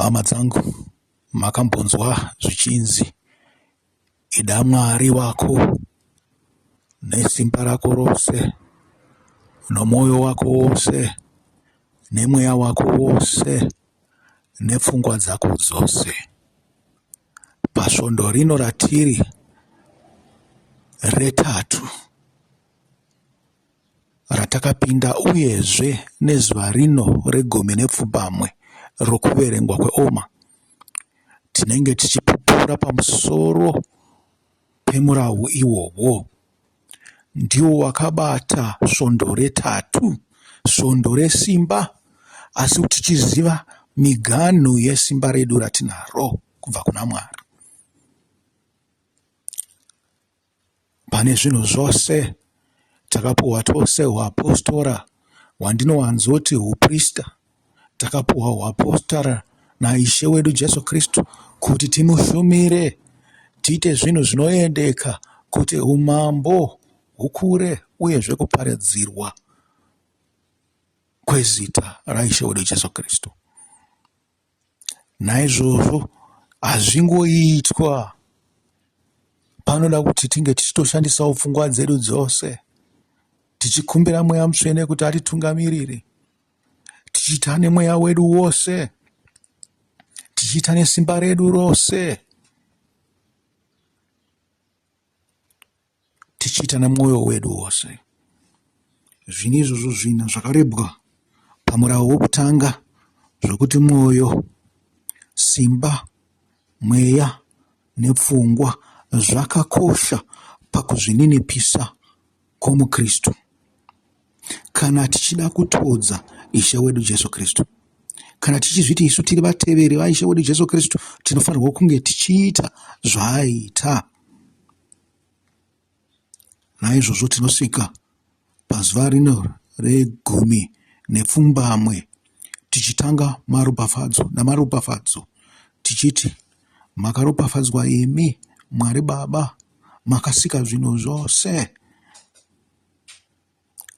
Hama dzangu, makambonzwa zvichinzi ida Mwari wako nesimba rako rose, nomwoyo wako wose, nemweya wako wose, nepfungwa dzako dzose. Pasvondo rino ratiri retatu ratakapinda uyezve nezuva rino regumi nepfumbamwe rokuverengwa kweOma, tinenge tichipupura pamusoro pemurawu iwowo. Ndiwo wakabata svondo retatu, svondo resimba, asi tichiziva miganhu yesimba redu ratinaro kubva kuna Mwari. Pane zvinhu zvose takapuhwa tose huapostora hwandinowanzoti huprista. Takapuhwa huapostora naIshe wedu Jesu Kristu kuti timushumire, tiite zvinhu zvinoendeka kuti umambo hukure uyezve kuparidzirwa kwezita raIshe wedu Jesu Kristu. Naizvozvo hazvingoitwa, panoda kuti tinge tichitoshandisawo pfungwa dzedu dzose tichikumbira Mweya Mutsvene kuti atitungamirire, tichiita nemweya wedu wose, tichiita nesimba redu rose. Tichiita nemwoyo wedu wose. Zvinhu izvozvo zvina zvakarebwa pamurawo wokutanga zvokuti mwoyo, simba, mweya nepfungwa zvakakosha pakuzvininipisa kwomuKristu. Kana tichida kutodza Ishe wedu Jesu Kristu, kana tichizviti isu tiri vateveri vaIshe wedu Jesu Kristu, tinofanirwa kunge tichiita zvaaiita. Naizvozvo tinosvika pazuva rino regumi nepfumbamwe tichitanga maropafadzo namaropafadzo tichiti makaropafadzwa imi Mwari Baba makasika zvinhu zvose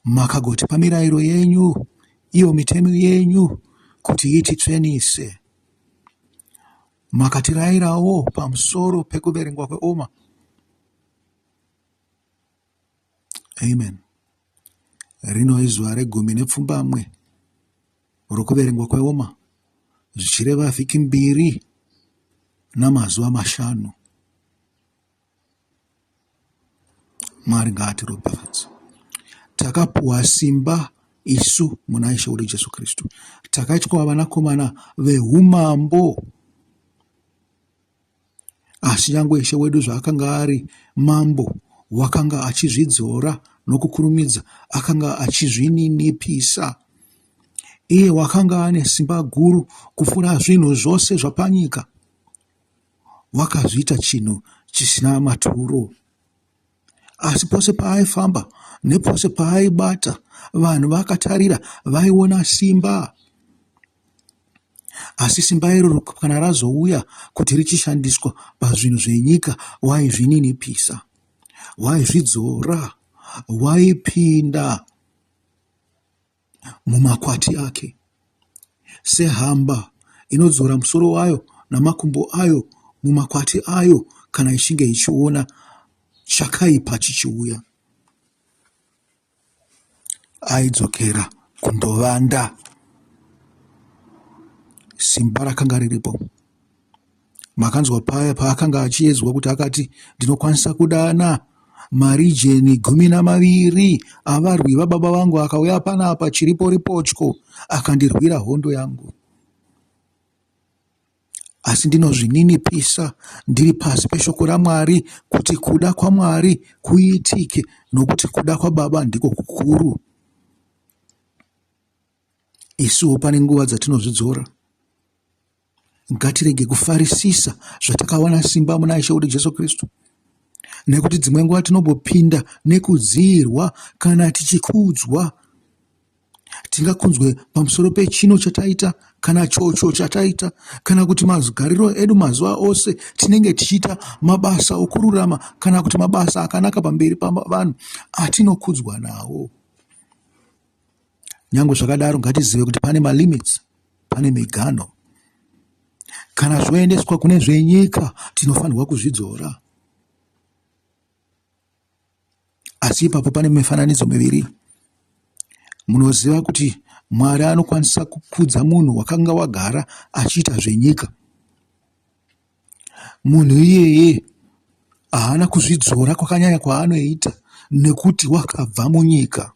makagotipa mirayiro yenyu iyo mitemo yenyu kuti ititsvenise. Makatirayirawo pamusoro pekuverengwa kweOma. Amen. Rino izuva regumi nepfumbamwe rokuverengwa kweOma, zvichireva vhiki mbiri namazuva mashanu. Mwari ngaatiropafadze. Takapuwa simba isu muna Ishe wedu Jesu Kristu. Takaitwa vanakomana veumambo. Asi nyangwe Ishe wedu zvaakanga ari mambo, wakanga achizvidzora nokukurumidza, akanga achizvininipisa. Iye wakanga ane simba guru kupfuura zvinhu zvose zvapanyika. Wakazviita chinhu chisina maturo. Asi pose paaifamba nepose paaibata, vanhu vakatarira vaiona simba. Asi simba iroro kana razouya kuti richishandiswa pazvinhu zvenyika, waizvininipisa, waizvidzora, waipinda mumakwati ake. Sehamba inodzora musoro wayo namakumbo ayo mumakwati ayo kana ichinge ichiona chakaipa chichiuya. Aidzokera kundovanda. Simba rakanga riripo. Makanzwa paya paakanga achiedzwa kuti akati ndinokwanisa kudana marijeni 12 avarwi vababa vangu akauya panapa chiripo ripotyo akandirwira hondo yangu. Asi ndinozvininipisa ndiri pasi peshoko raMwari kuti kuda kwaMwari kuitike nokuti kuda kwaBaba ndiko kukuru. Isuwo pane nguva dzatinozvidzora. Ngatirege kufarisisa zvatakawana simba muna Ishe wedu Jesu Kristu, nekuti dzimwe nguva tinombopinda nekudziirwa kana tichikudzwa. Tingakunzwe pamusoro pechino chataita kana chocho chataita kana kuti magariro edu mazuva ose tinenge tichiita mabasa okururama kana kuti mabasa akanaka pamberi pavanhu atinokudzwa nawo. Nyangwe zvakadaro ngatizive kuti pane malimits, pane miganho. Kana zvoendeswa kune zvenyika tinofanirwa kuzvidzora. Asi ipapo pane mifananidzo miviri. Munoziva kuti Mwari anokwanisa kukudza munhu wakanga wagara achiita zvenyika. Munhu iyeye haana kuzvidzora kwakanyanya kwaanoita nekuti wakabva munyika.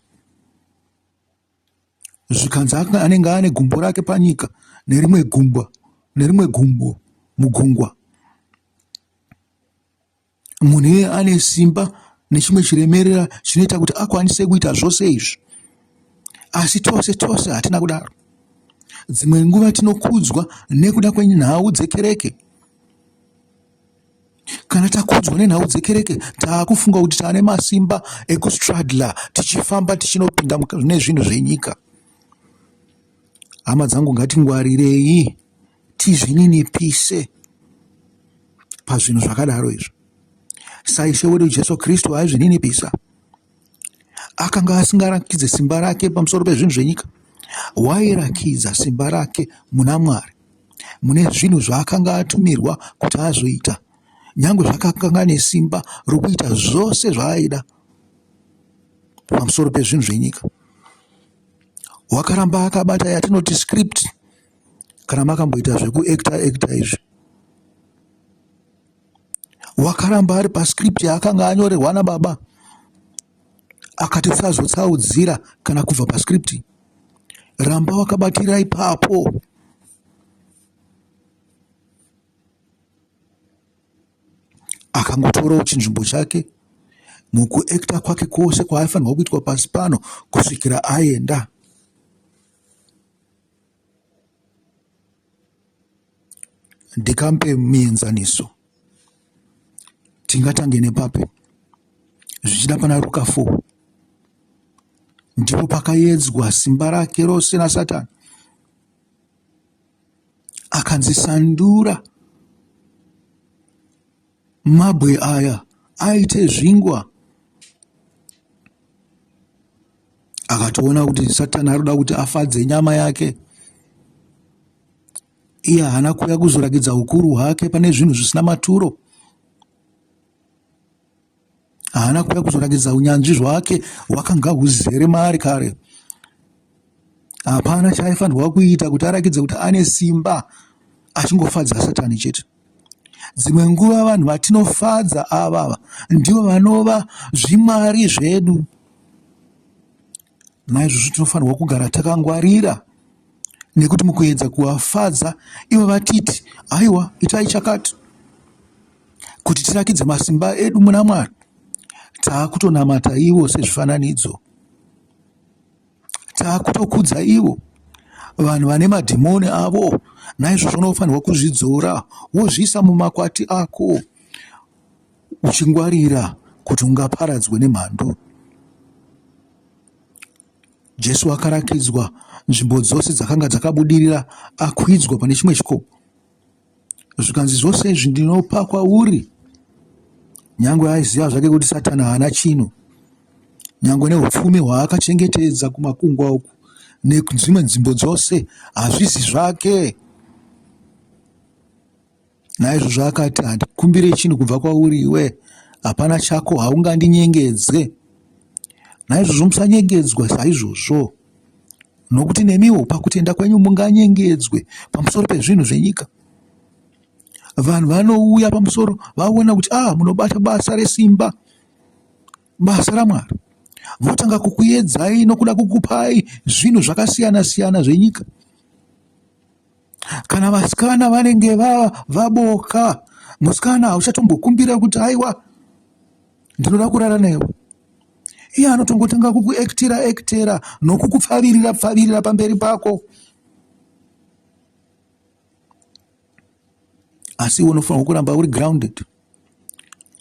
Zvikanzi anenge ane gumbo rake panyika nerimwe gumbo nerimwe gumbo mugungwa. Munhu iyeye ane simba nechimwe chiremerera chinoita kuti akwanise kuita zvose izvi. Asi tose tose hatina kudaro. Dzimwe nguva tinokudzwa nekuda kwenhau dzekereke. Kana takudzwa nenhau dzekereke taakufunga kuti taane masimba ekustraddler tichifamba tichinopinda mune zvinhu zvenyika. Hama dzangu ngatingwarirei tizvininipise pazvinhu zvakadaro izvo. SaIshe wedu Jesu Kristu aizvininipisa. Akanga asingarakidze simba rake pamusoro pezvinhu zvenyika. Wairakidza simba rake muna Mwari, mune zvinhu zvaakanga atumirwa kuti azoita, nyangwe zvakakanga nesimba rokuita zvose zvaaida pamusoro pezvinhu zvenyika. Wakaramba akabata yatinoti script kana makamboita zvekuactor actor izvi wakaramba ari pascript yaakanga anyorerwa nababa akati usazotsaudzira kana kubva pascript ramba wakabatira ipapo akangotorawo chinzvimbo chake mukuekta kwake kwose kwaaifanirwa kuitwa pasi pano kusvikira aenda Ndikape muenzaniso, tingatange nepapi? Zvichida pana Ruka 4 ndipo pakayedzwa simba rake rose naSatani. Akanzi sandura mabwe aya aite zvingwa. Akatoona kuti Satani ari kuda kuti afadze nyama yake. Iye haana kuuya kuzorakidza ukuru hwake pane zvinhu zvisina maturo. Haana kuuya kuzorakidza unyanzvi hwake hwakanga huzere maari kare. Hapana chaaifanirwa kuita kuti arakidze kuti ane simba achingofadza Satani chete. Dzimwe nguva vanhu vatinofadza ava ndivo vanova zvimwari zvedu. Naizvozvo tinofanirwa kugara takangwarira nekuti mukuedza kuvafadza ivo vatiti aiwa itai chakati kuti tirakidze masimba edu muna Mwari taakutonamata ivo sezvifananidzo taakutokudza ivo vanhu vane madhimoni avo naizvozvo unofanirwa kuzvidzora wozviisa mumakwati ako uchingwarira kuti ungaparadzwe nemhandu Jesu akarakidzwa nzvimbo dzose dzakanga dzakabudirira akwidzwa pane chimwe chikomo. Zvikanzi zvose izvi ndinopa kwauri. Nyangwe aiziva zvake kuti Satani haana chinhu. Nyangwe neupfumi hwaakachengetedza kumakungwa uku nedzimwe nzvimbo dzose hazvisi zvake. Naizvozvo akati, Handikumbire chinhu kubva kwauri iwe, hapana chako, haungandinyengedze. Naizvozvo musanyengedzwa saizvozvo, nokuti nemiwo pakutenda kwenyu munganyengedzwe pamusoro pezvinhu zvenyika. Vanhu vanouya pamusoro vaona kuti ah, munobata basa resimba, basa raMwari, votanga kukuedzai nokuda kukupai zvinhu zvakasiyana siyana zvenyika. Kana vasikana vanenge vaboka, musikana hauchatombokumbira kuti aiwa ndinoda kurara newe. Iye anotongotanga kukuektera ektera nokukupfavirira pfavirira pamberi pako. Asi iwe unofanirwa kuramba uri grounded,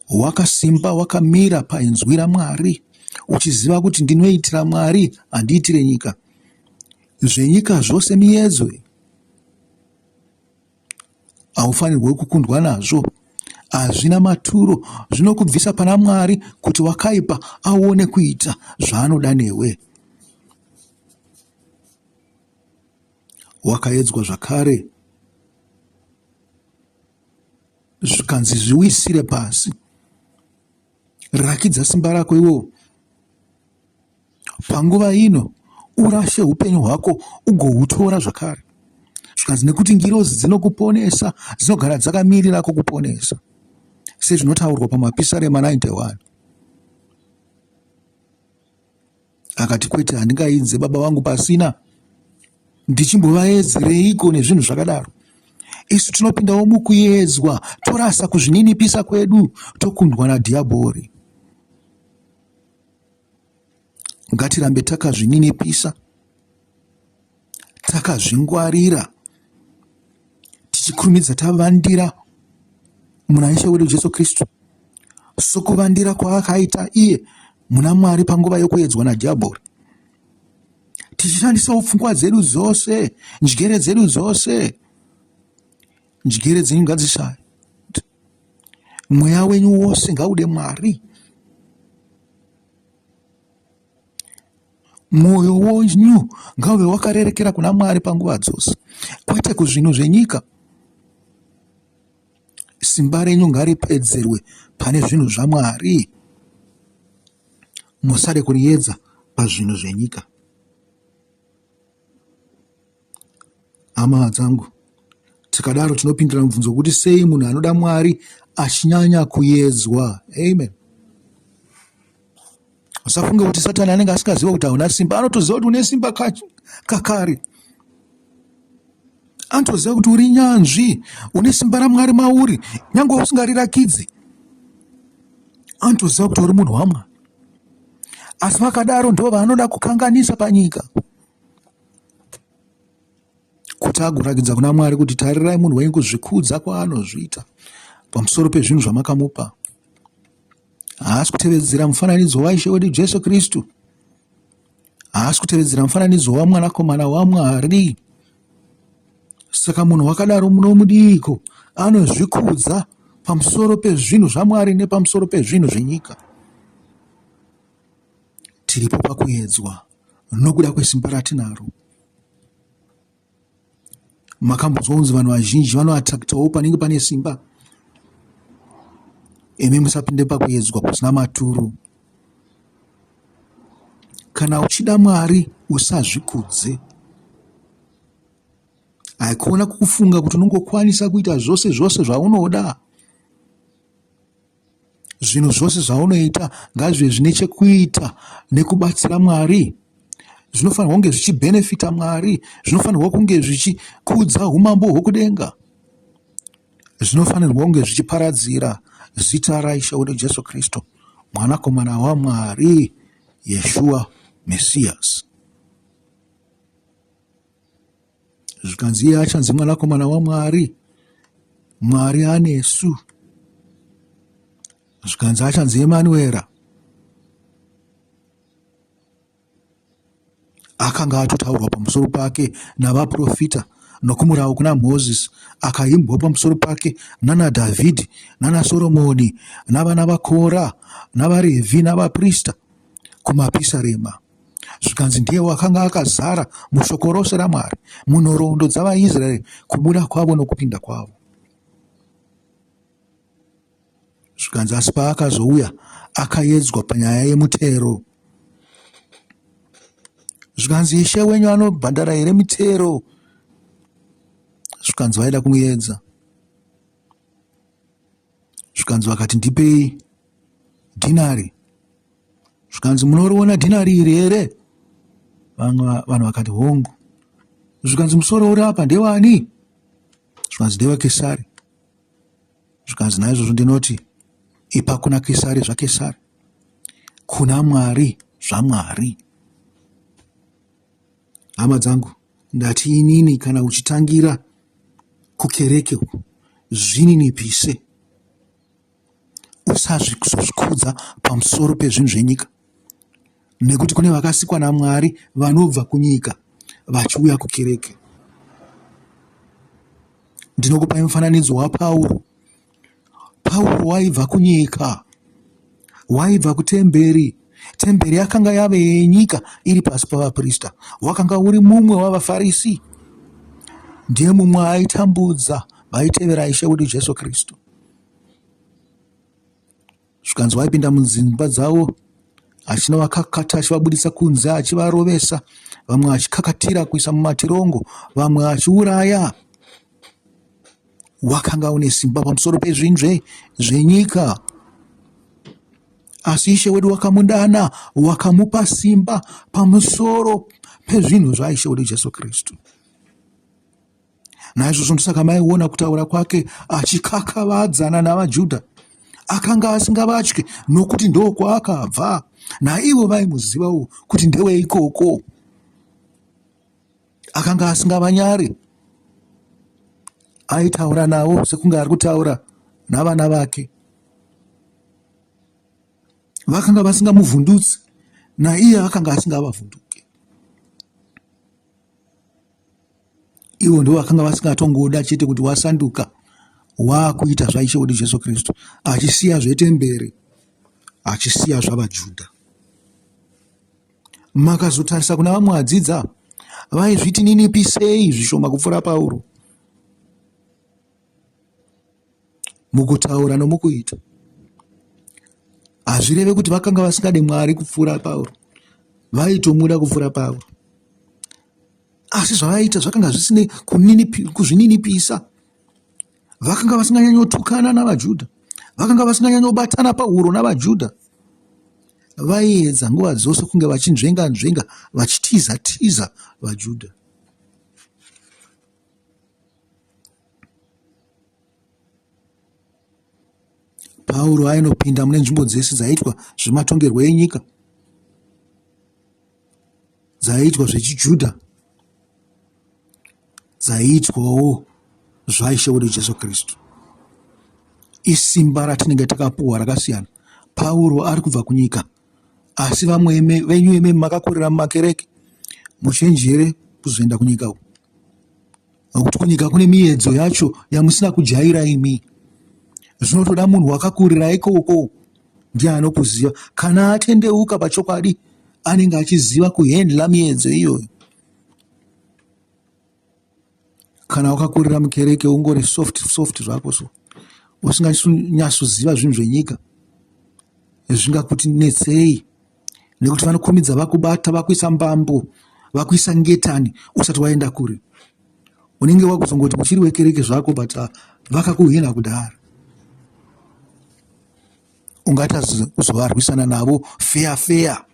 wakasimba, wakamira painzwi raMwari, uchiziva kuti ndinoitira Mwari, handiitire nyika. Zvenyika zvose miyedzo haufanirwe kukundwa nazvo hazvina maturo zvinokubvisa pana Mwari kuti wakaipa aone kuita zvaanoda newe. Wakaedzwa zvakare. Zvikanzi zviwisire pasi. Rakidza simba rako iwewo. Panguva ino urashe upenyu hwako ugohutora zvakare. Zvikanzi nekuti ngirozi dzinokuponesa dzinogara dzakamirira kukuponesa. Sezvinotaurwa pamapisarema 91. Akati kwete handingaidze baba vangu pasina ndichimbovaedzereiko nezvinhu zvakadaro. Isu tinopindawo mukuedzwa torasa kuzvininipisa kwedu tokundwa nadhiabhori. Ngatirambe takazvininipisa, takazvingwarira, tichikurumidza tavandira muna Ishe wedu Jesu Kristu, sokuvandira kwaakaita iye muna Mwari panguva yokuedzwa nadhiabhori, tichishandisawo pfungwa dzedu dzose, njere dzedu dzose. Njere dzenyu ngadzishande, mweya wenyu wose ngaude Mwari. Mwoyo wenyu ngauve wakarerekera kuna Mwari panguva dzose, kwete kuzvinhu zvenyika. Simba renyu ngaripedzerwe pane zvinhu zvaMwari, musade kuriedza pazvinhu zvenyika. Hama dzangu, tikadaro tinopindura mubvunzo wekuti sei munhu anoda Mwari achinyanya kuyedzwa. Amen. Usafunge kuti Satani anenge asingaziva kuti hauna simba. Anotoziva kuti une simba kakare. Anotoziva kuti uri nyanzvi, une simba raMwari mauri, nyange usingarirakidzi. Anotoziva kuti uri munhu waMwari. Asi vakadaro ndivo vaanoda kukanganisa panyika. Kuti agorakidza kuna Mwari kuti tarirai munhu wenyu kuzvikudza kwaanozviita pamusoro pezvinhu zvamakamupa. Haasi kutevedzera mufananidzo waIshe wedu Jesu Kristu. Haasi kutevedzera mufananidzo waMwanakomana waMwari. Saka munhu wakadaro munomudiiko? Anozvikudza pamusoro pezvinhu zvaMwari nepamusoro pezvinhu zvenyika. Tiripo pakuedzwa nokuda kwesimba ratinaro. Makambonzwa kunzi vanhu vazhinji vanoatakitawo panenge pane simba. Imi musapinde pakuedzwa kusina maturo. Kana uchida Mwari usazvikudze. Haikona kufunga kuti unongokwanisa kuita zvose zvose zvaunoda. Zvinhu zvose zvaunoita ngazvive zvine chekuita nekubatsira Mwari. Zvinofanirwa kunge zvichibhenefita Mwari. Zvinofanirwa kunge zvichikudza umambo hwokudenga. Zvinofanirwa kunge zvichiparadzira zita raIshe wedu Jesu Kristu, Mwanakomana waMwari, Yeshua Messias. Zvikanzi iye achanzi Mwanakomana waMwari, Mwari anesu. Zvikanzi achanzi Emanuera. Akanga atotaurwa pamusoro pake navaprofita nokumurawo kuna Mozisi, akaimbwa pamusoro pake nanaDhavhidhi, nanaSoromoni, navana vaKora, navaRevhi, navaprista kumapisarema. Zvikanzi ndiye wakanga akazara mushoko rose raMwari, munhoroondo dzavaIsraeri, kubuda kwavo nokupinda kwavo. Zvikanzi asi paakazouya akayedzwa panyaya yemutero. Zvikanzi ishe wenyu anobhadhara here mitero? Zvikanzi vaida kumuedza. Zvikanzi vakati ndipei dhinari. Zvikanzi munoriona dhinari iri here? Vamwe vanhu vakati hongu. Zvikanzi musoro uri apa ndewani? Zvikanzi ndewaKesari. Zvikanzi naizvozvo ndinoti ipa kuna Kesari zvaKesari, kuna Mwari zvaMwari. Hama dzangu, ndati inini kana uchitangira kukereke uku zvininipise, usazvikudza pamusoro pezvinhu zvenyika, nekuti kune vakasikwa naMwari vanobva kunyika vachiuya kukereke. Ndinokupai mufananidzo waPauro. Pauro waibva kunyika, waibva kutemberi. Temberi yakanga yave yenyika iri pasi pavaprista. Wakanga uri mumwe wavaFarisi. Ndiye mumwe aitambudza vaitevera Ishe wedu Jesu Kristu. Zvikanzi waipinda mudzimba dzavo achinovakakata achivabudisa kunze achivarovesa, vamwe achikakatira kuisa mumatirongo, vamwe achiuraya. Wakanga une simba pamusoro pezvinzve zvenyika. Asi Ishe wedu wakamudana, wakamupa simba pamusoro pezvinhu zvaIshe wedu Jesu Kristu. Naizvozvo ndosaka maiona kutaura kwake achikakavadzana navaJudha. Akanga asingavatyi nokuti ndokwaakabva, naivo vaimuzivawo kuti ndeweikoko. Akanga asingavanyari, aitaura navo sekunge ari kutaura navana vake. Vakanga vasingamuvhundutsi, naiye akanga asingavavhunduki. Ivo ndivo vakanga vasingatongoda chete kuti wasanduka waakuita zvaIshe wedu Jesu Kristu, achisiya zvetemberi, achisiya zvavaJudha. Makazotarisa kuna vamwe vadzidza vaizviti ninipisei zvishoma kupfuura Pauro mukutaura nomukuita. Hazvireve kuti vakanga vasingade Mwari kupfuura Pauro, vaitomuda kupfuura Pauro, asi zvavaiita zvakanga zvisine kuzvininipisa. Vakanga vasinganyanyotukana navaJudha, vakanga vasinganyanyobatana pahuro navaJudha. Vaiedza nguva dzose kunge vachinzvenga nzvenga vachitiza tiza vaJudha. Pauro ainopinda mune nzvimbo dzese dzaiitwa zvematongerwo enyika, dzaiitwa zvechiJudha, dzaiitwawo zvaIshe wedu Jesu Kristu. Isimba ratinenge takapuwa rakasiyana. Pauro ari kubva kunyika, asi vamwe venyu imi makakurira mumakereke, muchenjere kuzoenda kunyika uku. Nokuti kunyika kune miyedzo yacho yamusina kujaira imi. Zvinotoda munhu wakakurira ikoko ndiye anokuziva. Kana atendeuka pachokwadi anenge achiziva kuhendla miyedzo iyoyo. Kana wakakurira mukereke ungori soft soft zvako so usinganyatsoziva zvinhu zvenyika zvingakuti netsei nekuti vanokurumidza vakubata vakuisa mbambo vakuisa ngetani usati waenda kure unenge wakuzongoti uchiri wekereke zvako but ah, vakakuhina kudhara ungati kuzovarwisana navo feya feya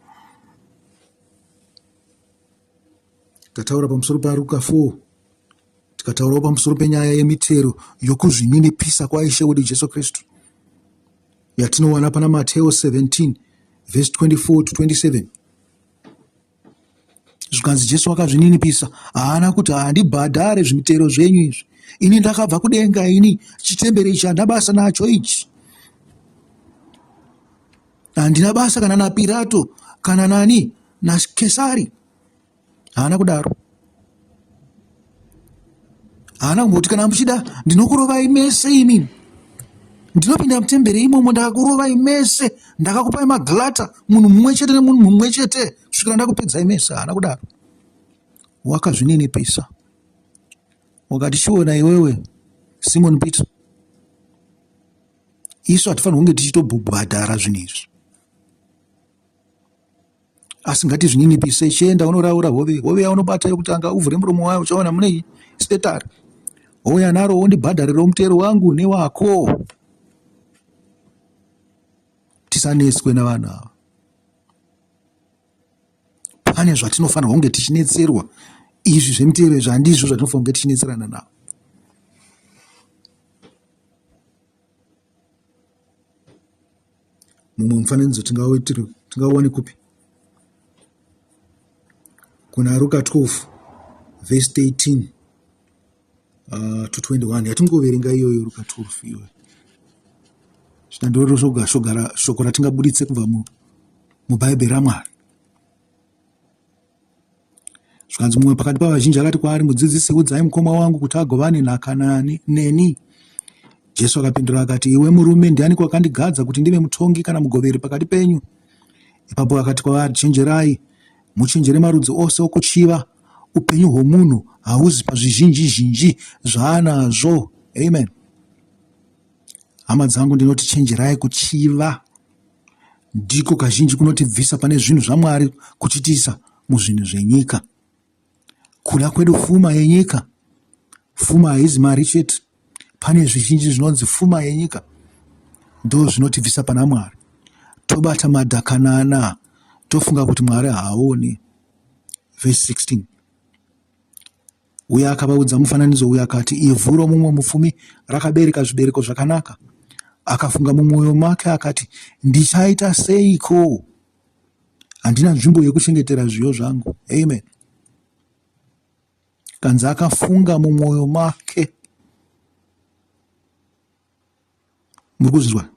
tataura pamusoro paruka 4 tikataurawo pamusoro penyaya yemitero yokuzvininipisa kwaishe wedu jesu kristu yatinowana pana Mateo 17 vhesi 24 to 27. Zvikanzi Jesu akazvininipisa, haana kuti handibhadhare zvimitero zvenyu izvi, ini ndakabva kudenga ini, chitemberi ichi handina basa nacho ichi, handina basa kana naPirato kana nani naKesari. Haana kudaro. Haana kumboti kana muchida ndinokurovai mese imini. Ndinopinda mutemberi imomo ndakakurovai mese, ndakakupai maglata munhu mumwe chete nemunhu mumwe chete kusvikira ndakupedzai mese. Haana kudaro. Wakazvininipisa. Wakati chiona iwewe Simon Peter. Isu hatifanirwi kunge tichitobhadhara zvinhu izvi. Asi ngatizvininipise, chienda unoraura hove, hove yaunobata yokutanga uvhure muromo wayo, uchaona mune stetari. Ouya naro wondibhadharirawo mutero wangu newako. Tisanetswe navanhu ava. Pane zvatinofanirwa kunge tichinetserwa. Izvi zvemutero izvi handizvo zvatinofanirwa kunge tichinetserana navo. Mumwe mufananidzo tingauwane kupi? Kuna Ruka 12 vhesi 13 to 21 yatingoverenga iyoyo Ruka 12 iyoyo. Zvino ndiro shoko ratingabuditse kubva muBhaibheri raMwari. Zvikanzi mumwe pakati pavazhinji akati kwaari, Mudzidzisi, udzai mukoma wangu kuti agovane nhaka nani, neni. Jesu akapindura akati, Iwe murume, ndiani wakandigadza kuti ndive mutongi kana mugoveri pakati penyu? Ipapo akati kwavari, Chenjerai, muchenjere marudzi ose okuchiva. Upenyu hwomunhu hauzi pazvizhinji-zhinji zvaanazvo. Amen. Hama dzangu, ndinoti chenjerai kuchiva. Ndiko kazhinji kunotibvisa pane zvinhu zvaMwari kuchitiisa muzvinhu zvenyika. Kuda kwedu fuma yenyika. Fuma haizi mari chete. Pane zvizhinji zvinonzi fuma yenyika. Ndo zvinotibvisa pana Mwari. Tobata madhakanana tofunga kuti Mwari haaoni. Verse 16. Uye akavaudza mufananidzo uyu akati, Ivhu romumwe mupfumi rakabereka zvibereko zvakanaka. Akafunga mumwoyo make akati, Ndichaita seiko? Handina nzvimbo yekuchengetera zviyo zvangu. Amen. Kanzi akafunga mumwoyo make. Muri kuzvinzwa?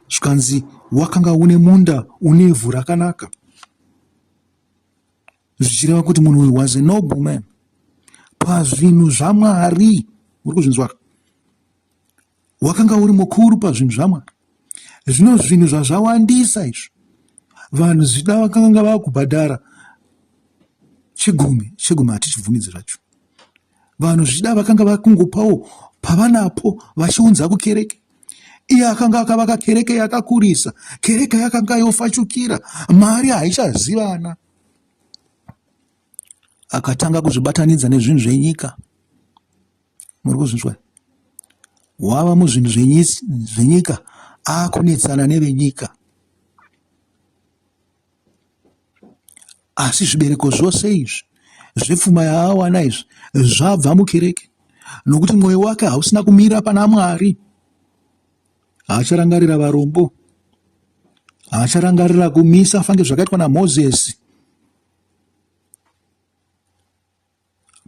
Zvikanzi wakanga une munda une vhu rakanaka. Zvichireva kuti munhu uyu was a noble man. Pazvinhu zvaMwari. Muri kuzvinzwa? Wakanga uri mukuru pazvinhu zvaMwari. Zvino zvinhu zvazvawandisa izvi. Vanhu zvida vakanga vakubhadhara chegumi, chegumi hatichibvumidzi zvacho. Vanhu zvichida vakanga vakungopawo pavanapo vachiunza kukereke. Iye akanga akavaka kereke yakakurisa, kereke yakanga yofachukira, mari haichazivana. Akatanga kuzvibatanidza nezvinhu zvenyika. Muri kuzvinzwa? Wava muzvinhu zvenyika akunetsana nevenyika. Asi zvibereko zvose izvi zvepfuma yaawana izvi zvabva mukereke nokuti mwoyo wake hausina kumira pana Mwari. Haacharangarira varombo, haacharangarira kumisa fange zvakaitwa naMozisi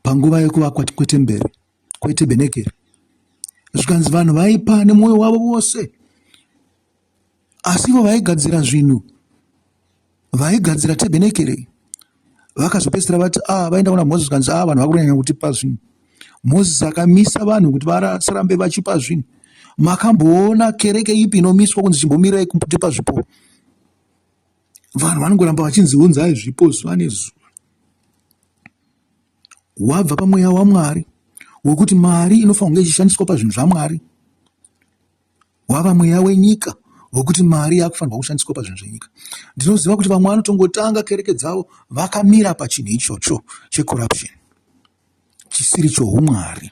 panguva yekuvakwa kwetemberi kwetebhenekeri zvikanzi vanhu vaipa nemwoyo wavo wose asi ivo vaigadzira zvinhu vaigadzira tebhenekeri vakazopedzisira vati ah vaenda kuna mozisi zvikanzi ah vanhu vakunyanya kutipa zvinhu mozisi akamisa vanhu kuti vasarambe vachipa zvinhu makamboona kereke ipi inomiswa kunzi chimbomirai kutipa zvipo Vanhu vanongoramba vachinzi unzai zvipo zuva nezuva. Wabva pamweya waMwari wekuti mari inofanira kunge ichishandiswa pazvinhu zvaMwari. Wava mweya wenyika wekuti mari yakufanirwa kushandiswa pazvinhu zvenyika. Ndinoziva kuti vamwe vanotongotanga kereke dzavo vakamira pachinhu ichocho checorruption chisiri choumwari.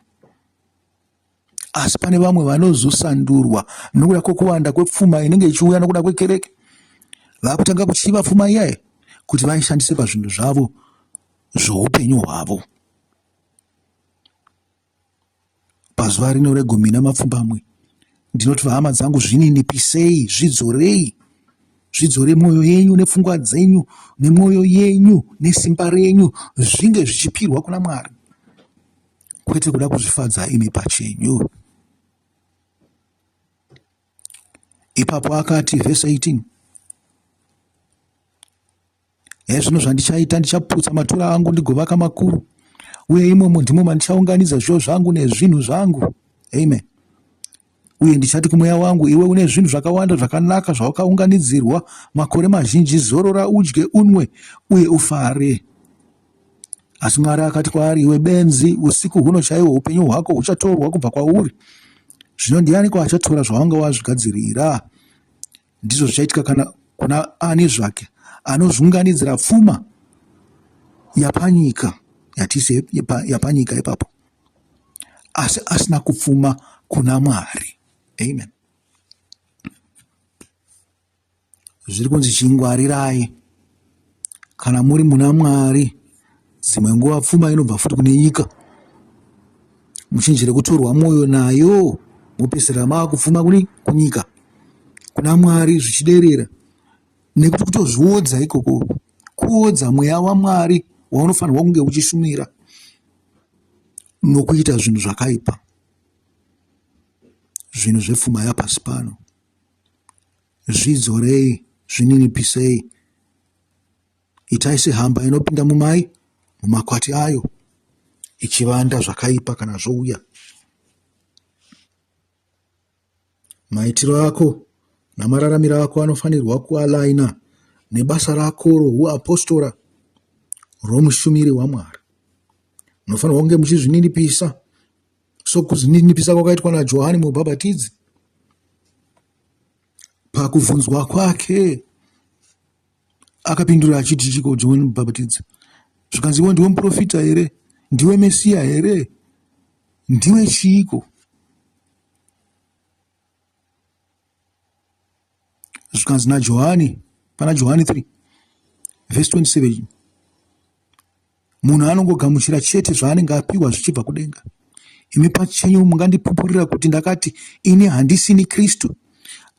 Asi pane vamwe vanozosandurwa nokuda kwokuwanda kwepfuma inenge ichiuya nokuda kwekereke. Vakutanga kuchiva pfuma iyaye kuti vaishandise pazvinhu zvavo zvoupenyu hwavo. Pazuva rino regumi namapfumbamwe, ndinoti vahama dzangu zvininipisei, zvidzorei, zvidzore mwoyo yenyu nepfungwa dzenyu nemwoyo yenyu nesimba renyu zvinge zvichipirwa kuna Mwari. kwete kuda kuzvifadza imi pachenyu. Ipapo akati, vhesi 18, Hezvino zvandichaita, ndichaputsa matura angu ndigovaka makuru, uye imomo ndimo mandichaunganidza zviyo zvangu nezvinhu zvangu. Amen. Uye ndichati kumweya wangu, iwe une zvinhu zvakawanda zvakanaka zvawakaunganidzirwa makore mazhinji, zorora, udye, unwe, uye ufare. Asi Mwari akati kwaari, Iwe benzi, usiku huno chaihwo upenyu hwako huchatorwa kubva kwauri. Zvino ndianiko achatora zvawanga wazvigadzirira? Ndizvo zvichaitika kana kuna ani zvake anozviunganidzira pfuma yapanyika yatise yapanyika ipapo asi asina kupfuma kuna Mwari. Amen. Zviri kunzi chingwarirai kana muri muna Mwari. Dzimwe nguva pfuma inobva futi kune nyika, muchenjere kutorwa mwoyo nayo mopedzisira maakupfuma kuni kunyika kuna Mwari zvichiderera nekuti kutozviodza ikoko kuodza mweya waMwari waunofanirwa kunge uchishumira nokuita zvinhu zvakaipa zvinhu zvepfuma yapasi pano. Zvidzorei, zvininipisei, itai sehamba inopinda mumai mumakwati ayo ichivanda zvakaipa kana zvouya. Maitiro ako namararamiro ako anofanirwa kualaina nebasa rako rohuapostora romushumiri waMwari. Munofanirwa kunge muchizvininipisa sokuzvininipisa kwakaitwa naJohani Mubhabhatidzi. Pakubvunzwa kwake akapindura achiti chiko Johani Mubhabhatidzi. Zvikanzi iwe ndiwe muprofita here? Ndiwe Mesiya here? Ndiwe chiiko? Zvikanzi naJohani pana Johani 3 vhesi 27 Munhu anongogamuchira chete zvaanenge apiwa zvichibva kudenga. Imi pachenyu mungandipupurira kuti ndakati, Ini handisini Kristu,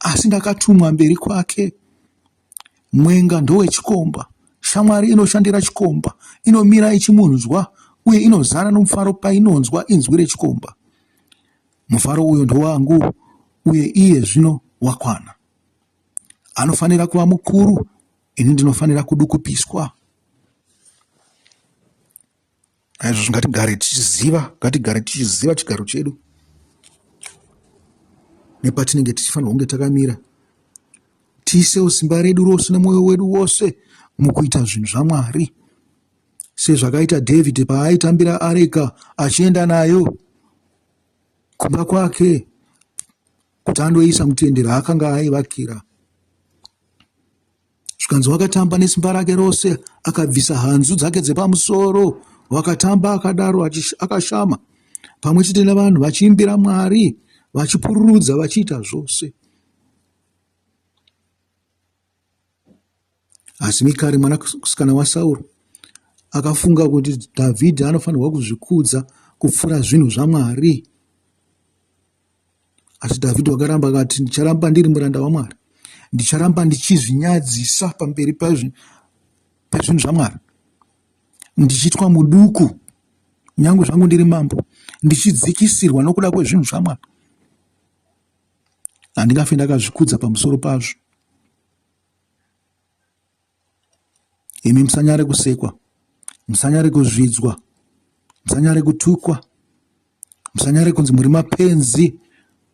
asi ndakatumwa mberi kwake. Mwenga ndowechikomba. Shamwari inoshandira chikomba, inomira ichimunzwa uye inozara nomufaro painonzwa inzwi rechikomba. Mufaro uyo ndowangu uye iye zvino wakwana. Anofanira kuva mukuru, ini ndinofanira kudukupiswa. Naizvozvo ngatigare tichiziva, ngatigare tichiziva chigaro chedu nepatinenge tichifanirwa kunge takamira. Tiisewo simba redu rose nemwoyo wedu wose mukuita zvinhu zvaMwari sezvakaita David paaitambira areka achienda nayo kumba kwake kuti andoisa mutende raakanga aivakira. Zvikanzi wakatamba nesimba rake rose akabvisa hanzu dzake dzepamusoro. Wakatamba akadaro akashama pamwe chete nevanhu vachiimbira Mwari vachipururudza vachiita zvose. Asi Mikari mwanasikana waSauro akafunga kuti Dhavhidhi anofanirwa kuzvikudza kupfuura zvinhu zvaMwari. Asi Dhavhidhi wakaramba akati, Ndicharamba ndiri muranda waMwari, ndicharamba ndichizvinyadzisa pamberi pezvinhu zvaMwari, ndichiitwa muduku nyange zvangu ndiri mambo, ndichidzikisirwa nokuda kwezvinhu zvaMwari. Handingafi ndakazvikudza pamusoro pazvo. Imi musanyare kusekwa, musanyare kuzvidzwa, musanyare kutukwa, musanyare kunzi muri mapenzi,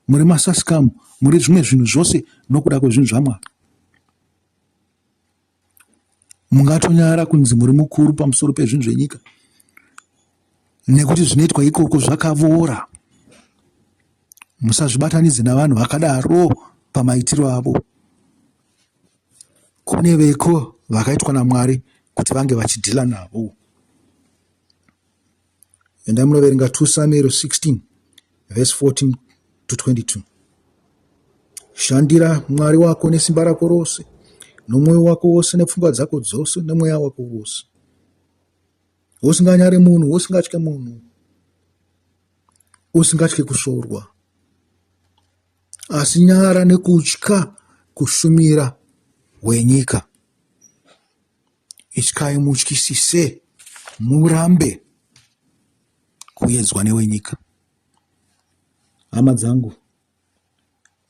muri masasikamu, muri zvimwe zvinhu zvose nokuda kwezvinhu zvaMwari. Mungatonyara kunzi muri mukuru pamusoro pezvinhu zvenyika nekuti zvinoitwa ikoko zvakavora. Musazvibatanidze navanhu vakadaro pamaitiro avo. Kune veko vakaitwa naMwari kuti vange vachidhila navo. Endai munoverenga 2 Samuel 16 verse 14 to 22. Shandira Mwari wako nesimba rako rose, nomwoyo wako wose, nepfungwa dzako dzose, nemweya wako wose. Usinganyare munhu, usingatye munhu, usingatye kusvorwa. Asi nyara nekutya kushumira hwenyika. Ityai mutyisise murambe kuyedzwa newenyika. Hama dzangu,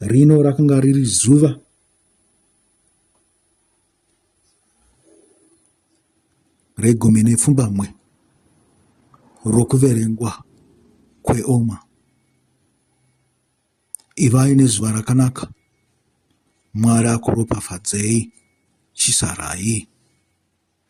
rino rakanga riri zuva regumi nepfumbamwe rokuverengwa kweOma. Ivai nezuva rakanaka. Mwari akuropafadzei. Chisarai.